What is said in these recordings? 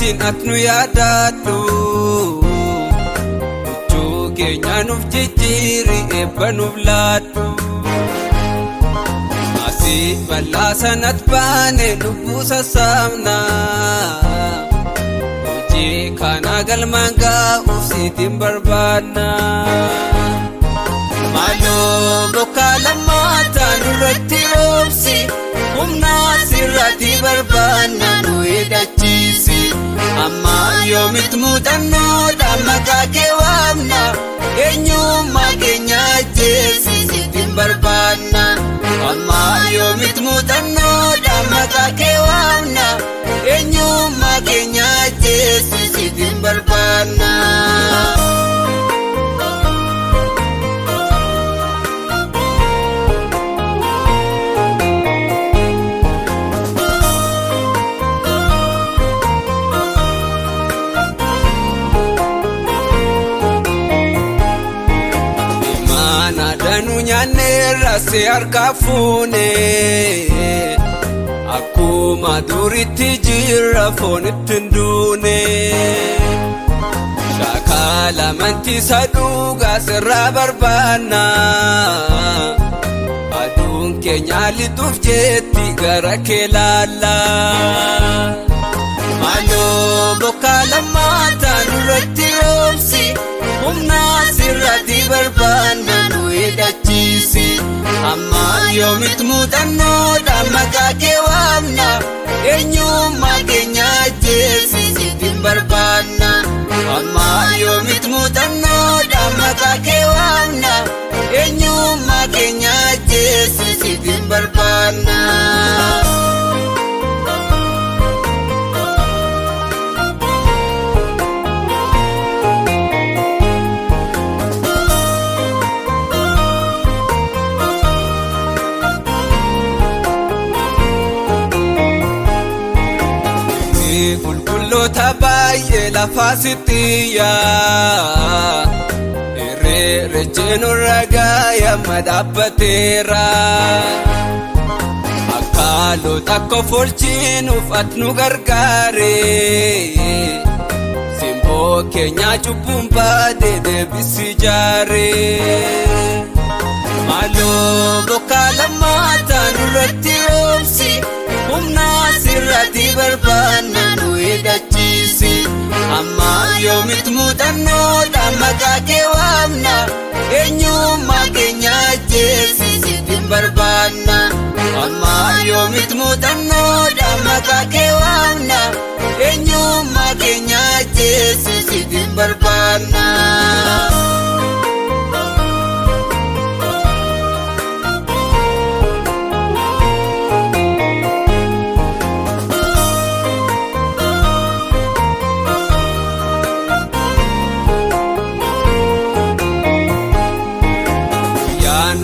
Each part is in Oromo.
Yesuusin ati nu yaadadhu. Huccuu keenya nuuf jijjiiri eebba nuuf laadhu. Asii bal'aa sanatti baane lubbuu sassaabna. Hojii kana galmaan gaa'uuf siitiin barbaadna. Maaloo bokkaa lammaataa nurratti roobsi. Humna sirratti barbaanna nu hidhachiisi. Amma yoomitti muuxannoodhaan maqaa kee waamna. Eenyummaa keenya ajjeesi sittiin barbaanna. Amma yoomitti muuxannoodhaan maqaa kee waamna. Eenyummaa keenya ajjeesi sittiin barbaanna. Nyaanneerra si harka fuune akkuma duritti jirra foonitti hin duune. Shaakala amantii isa dhugaa sirraa barbaanna. Aduun keenya lixuuf jetti gara kee laalla. Maaloo bokkaa lammaataa nurratti roobsi. Humna sirratti barbaanna nu hidhachiisi. Amma yoomitti muuxannoodhaan maqaa kee waamna. Eenyummaa keenya ajjeesi sittiin barbaanna. Amma yoomitti muuxannoodhaan maqaa kee waamna. Eenyummaa keenya ajjeesi sittiin barbaanna. Qulqulloota baay'ee lafaa sitti yaa. Irreechi nurra gaayama dhaabbateera. Akka loota akka folchinuuf ati nu gargaare. Simboo keenya cubbuun baadee deebisi jaare. Maaloo bokkaa lammaataa nurratti roobsi. Humna sirratti barbaanna nu hidhachiisi. Amma yoomitti muuxannoodhaan maqaa kee waamna. Eenyummaa keenya ajjeesi sittiin barbaanna. Amma yoomitti muuxannoodhaan maqaa kee waamna. Eenyummaa keenya ajjeesi sittiin barbaanna.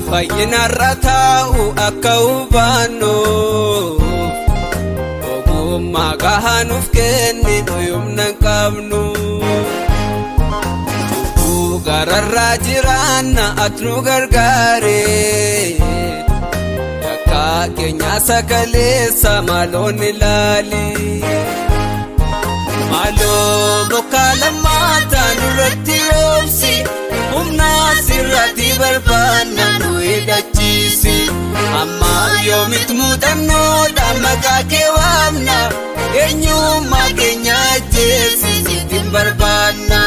Fayyinarra taa'u akka hubannuuf ogummaa gahaa nuuf kenni nuyi humna hin qabnu. Cubbuu gararraa jiraanna ati nu gargaare. Yakka keenya sakaleessa maaloon ilaali. Maaloo bokkaa lammaataa nurratti roobsi. Humna sirratti barbaanna nu hidhachiisi. Amma yoomitti muuxannoodhaan maqaa kee waamna. Eenyummaa keenya ajjeesi sittiin barbaanna.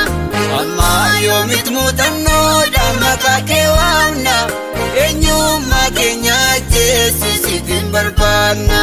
Amma yoomitti muuxannoodhaan maqaa kee waamna. Eenyummaa keenya ajjeesi sittiin barbaanna.